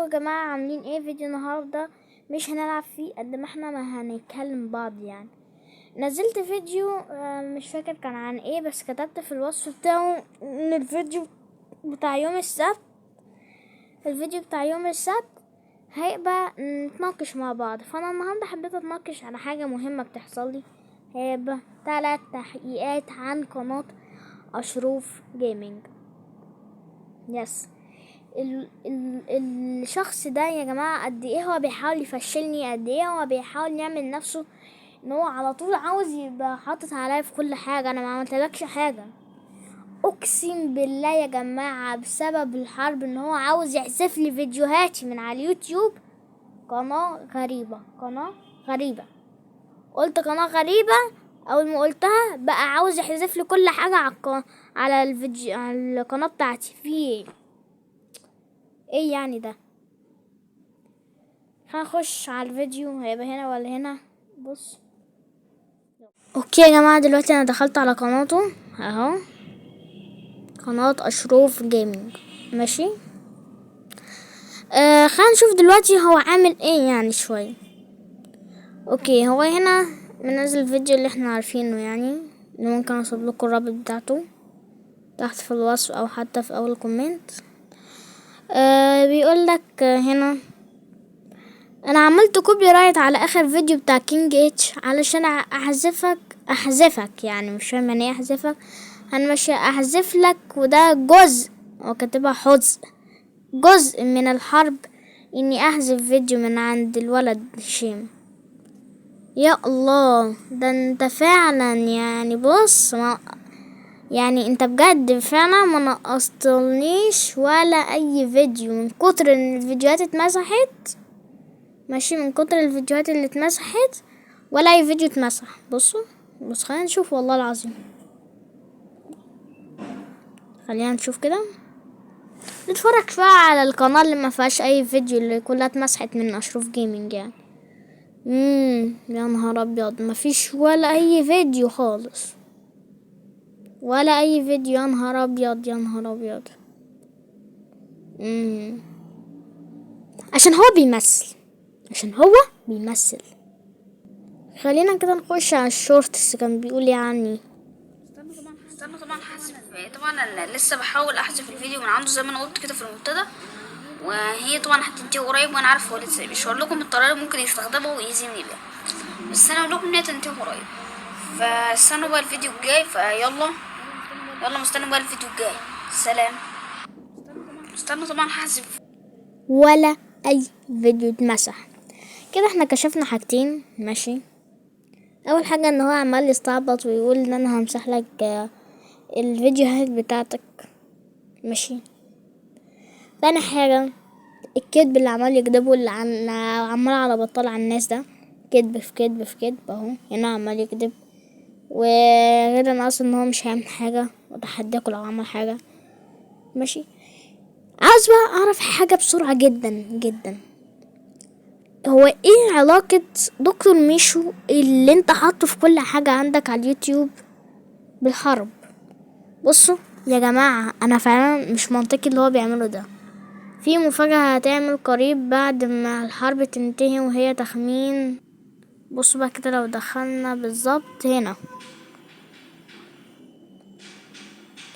يا جماعة، عاملين ايه؟ فيديو النهاردة مش هنلعب فيه قد ما احنا ما هنتكلم بعض. يعني نزلت فيديو، مش فاكر كان عن ايه، بس كتبت في الوصف بتاعه ان الفيديو بتاع يوم السبت، الفيديو بتاع يوم السبت هيبقى نتناقش مع بعض. فانا النهاردة حبيت اتناقش على حاجة مهمة بتحصل لي، هيبقى 3 تحقيقات عن قناة اشرف Gaming. yes، ال ال الشخص ده يا جماعة قد ايه هو بيحاول يفشلني، قد ايه هو بيحاول يعمل نفسه ان هو على طول عاوز يبقى حاطط عليا في كل حاجة. انا ما عملتلكش حاجة، اقسم بالله يا جماعة، بسبب الحرب ان هو عاوز يحذف لي فيديوهاتي من على اليوتيوب. قناة غريبة، قناة غريبة، قلت قناة غريبة اول ما قلتها بقى عاوز يحذف لي كل حاجة على على الفيديو، على القناة بتاعتي. في ايه؟ ايه يعني ده؟ هنخش على الفيديو، هيبقى هنا ولا هنا؟ بص، okay يا جماعة، دلوقتي انا دخلت على قناته اهو، قناة اشرف Gaming. ماشي، خلينا نشوف دلوقتي هو عامل ايه يعني شوية. okay، هو هنا منزل الفيديو اللي احنا عارفينه، يعني اللي ممكن اسيب لكم الرابط بتاعته تحت في الوصف او حتى في اول comment. بيقول لك هنا انا عملت copyright على اخر فيديو بتاع King H علشان احذفك، يعني مش فاهم يعني ايه احذفك. هنمشي احذف لك، وده جزء، هو كاتبها حزء، جزء من الحرب اني احذف فيديو من عند الولد هشام. يا الله، ده انت فعلا يعني بص، ما يعني انت بجد فعلا ما نقصتلنيش ولا اي فيديو من كتر ان الفيديوهات اتمسحت. ماشي، من كتر الفيديوهات اللي اتمسحت ولا اي فيديو اتمسح. بصوا، بص، خلينا نشوف، والله العظيم خلينا نشوف كده، نتفرج شوية على القناة اللي ما فيهاش اي فيديو، اللي كلها اتمسحت من اشرف Gaming. يعني يا نهار ابيض، ما فيش ولا اي فيديو خالص، ولا اي فيديو. يا نهار ابيض، يا نهار ابيض. عشان هو بيمثل، عشان هو بيمثل. خلينا كده نخش على ال shorts. كان بيقول يعني استنى، طبعا حذف، طبعا انا لسه بحاول احذف الفيديو من عنده زي ما انا قلت كده في المنتدى، وهي طبعا هتنتهي قريب، وانا عارف هو لسه مش هقول لكم الطريقه اللي ممكن يستخدمها ويأذيني بيها، بس انا اقول لكم ان هي تنتهي قريب. فاستنوا بقى الفيديو الجاي، فيلا يلا مستنوا بقى الفيديو الجاي. سلام. استنوا طبعا هحذف ولا اي فيديو اتمسح. كده احنا كشفنا حاجتين. ماشي، اول حاجه ان هو عمال يستعبط ويقول ان انا همسح لك الفيديوهات بتاعتك. ماشي، تاني حاجه الكذب اللي عمال يكذبه، اللي عمال على بطال على الناس، ده كذب في كذب في كذب اهو، هنا عمال يكذب. وغير ان اصلا ان هو مش هيعمل حاجه، وتحداكوا لو عمل حاجه. ماشي، عاوز بقى اعرف حاجه بسرعه جدا جدا، هو ايه علاقة دكتور ميشو اللي انت حاطه في كل حاجة عندك على اليوتيوب بالحرب؟ بصوا يا جماعة، انا فعلا مش منطقي اللي هو بيعمله ده. في مفاجأة هتعمل قريب بعد ما الحرب تنتهي، وهي تخمين. بصوا بقى كده، لو دخلنا بالظبط هنا،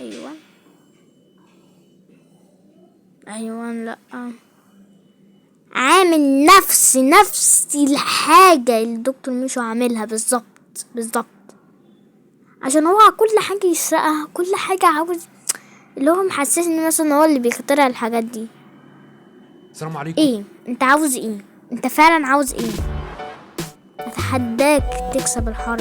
ايوه ايوه، لا، عامل نفس الحاجة اللي الدكتور ميشو عاملها بالظبط بالظبط، عشان هو كل حاجة يسرقها، كل حاجة عاوز اللي هو محسسني مثلا ان هو اللي بيخترع الحاجات دي. السلام عليكم. ايه انت عاوز ايه؟ انت فعلا عاوز ايه؟ اتحداك تكسب الحرب.